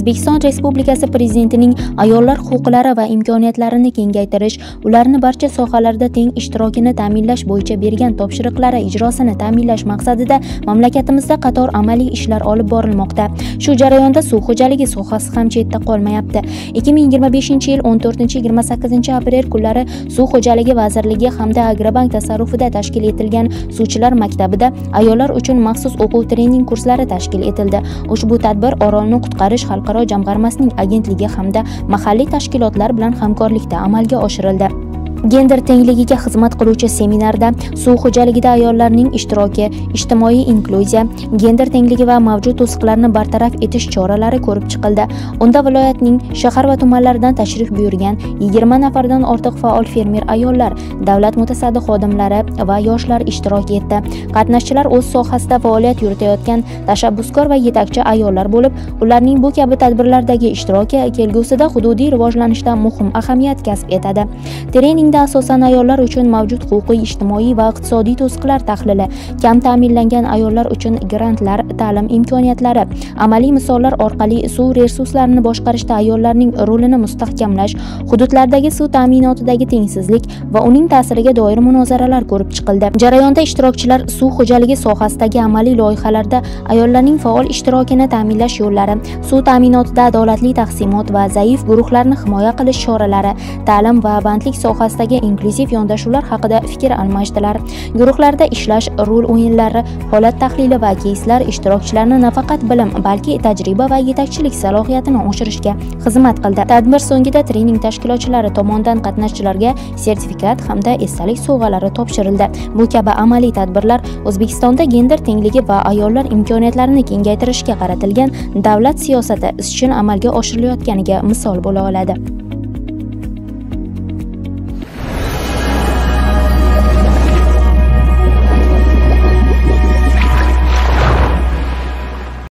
O'zbekiston Respublikasi Prezidentining ayollar huquqlari va imkoniyatlarini kengaytirish, ularni barcha sohalarda teng ishtirokini ta'minlash bo'yicha bergan topshiriqlari ijrosini ta'minlash maqsadida mamlakatimizda qator amaliy ishlar olib borilmoqda. Shu jarayonda suv xo'jaligi sohasi ham chetda qolmayapti. 2025-yil 14-28 aprel kunlari Suv xo'jaligi vazirligi hamda Agrobank tasarrufida tashkil etilgan suvchilar maktabida ayollar uchun maxsus o'quv trening kurslari tashkil etildi. Ushbu tadbir Orolni qutqarish xalqaro jamg'armasining agentligi hamda mahalliy tashkilotlar bilan hamkorlikda amalga oshirildi. Gender tengligiga xizmat qiluvchi seminarda suv xo'jaligida ayollarning ishtiroki, ijtimoiy inklyuziya, gender tengligi va mavjud to'siqlarni bartaraf etish choralari ko'rib chiqildi. Unda viloyatning shahar va tumanlaridan tashrif buyurgan 20 nafardan ortiq faol fermer ayollar, davlat mutasaddi xodimlari va yoshlar ishtirok etdi. Qatnashchilar o'z sohasida faoliyat yuritayotgan tashabbuskor va yetakchi ayollar bo'lib, ularning bu kabi tadbirlardagi ishtiroki kelgusida hududiy rivojlanishda muhim ahamiyat kasb etadi. Treningda asosan ayollar uchun mavjud huquqiy, ijtimoiy va iqtisodiy to'siqlar tahlili, kam ta'minlangan ayollar uchun grantlar, ta'lim imkoniyatlari, amaliy misollar orqali suv resurslarini boshqarishda ayollarning rolini mustahkamlash, hududlardagi suv ta'minotidagi tengsizlik va uning ta'siriga doir munozaralar ko'rib chiqildi. Jarayonda ishtirokchilar suv xo'jaligi sohasidagi amaliy loyihalarda ayollarning faol ishtirokini ta'minlash yo'llari, suv ta'minotida adolatli taqsimot va zaif guruhlarni himoya qilish choralari, ta'lim va bandlik sohasidagi inklyuziv yondashuvlar haqida fikr almashdilar. Guruhlarda ishlash, rol o'yinlari, holat tahlili va keyslar ishtirokchilarni nafaqat bilim, balki tajriba va yetakchilik salohiyatini oshirishga xizmat qildi. Tadbir so'ngida trening tashkilotchilari tomonidan qatnashchilarga sertifikat hamda esdalik sovg'alari topshirildi. Bu kabi amaliy tadbirlar O'zbekistonda gender tengligi va ayollar imkoniyatlarini kengaytirishga qaratilgan davlat siyosati izchil amalga oshirilayotganiga misol bo'la oladi.